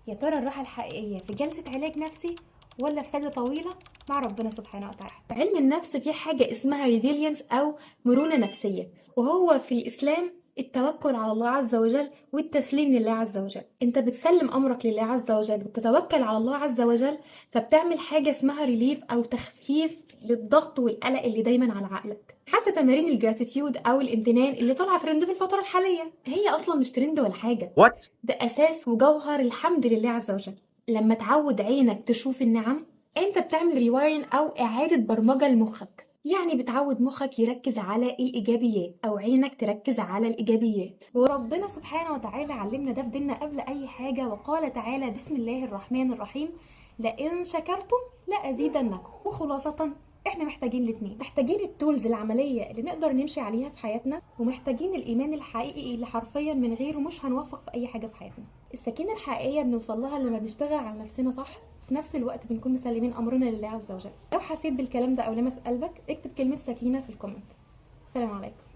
يا ترى الراحة الحقيقية في جلسه علاج نفسي ولا في سجدة طويلة مع ربنا سبحانه وتعالى؟ في علم النفس في حاجة اسمها resilience او مرونة نفسية، وهو في الاسلام التوكل على الله عز وجل والتسليم لله عز وجل. انت بتسلم امرك لله عز وجل وبتتوكل على الله عز وجل، فبتعمل حاجة اسمها relief او تخفيف للضغط والقلق اللي دايما على عقلك. حتى تمارين ال gratitude او الامتنان اللي طالعه ترند في الفترة الحالية، هي اصلا مش ترند ولا حاجة. What؟ ده اساس وجوهر الحمد لله عز وجل. لما تعود عينك تشوف النعم، انت بتعمل rewiring او اعاده برمجة لمخك، يعني بتعود مخك يركز على الايجابيات او عينك تركز على الايجابيات. وربنا سبحانه وتعالى علمنا ده في ديننا قبل اي حاجة، وقال تعالى: بسم الله الرحمن الرحيم، لئن شكرتم لازيدنكم. وخلاصة احنا محتاجين الاثنين، محتاجين ال tools العملية اللي نقدر نمشي عليها في حياتنا، ومحتاجين الايمان الحقيقي اللي حرفيا من غيره مش هنوفق في اي حاجة في حياتنا. السكينة الحقيقية بنوصل لها لما بنشتغل على نفسنا صح، في نفس الوقت بنكون مسلمين امرنا لله عز وجل. لو حسيت بالكلام ده او لمس قلبك، اكتب كلمة سكينة في ال comment. سلام عليكم.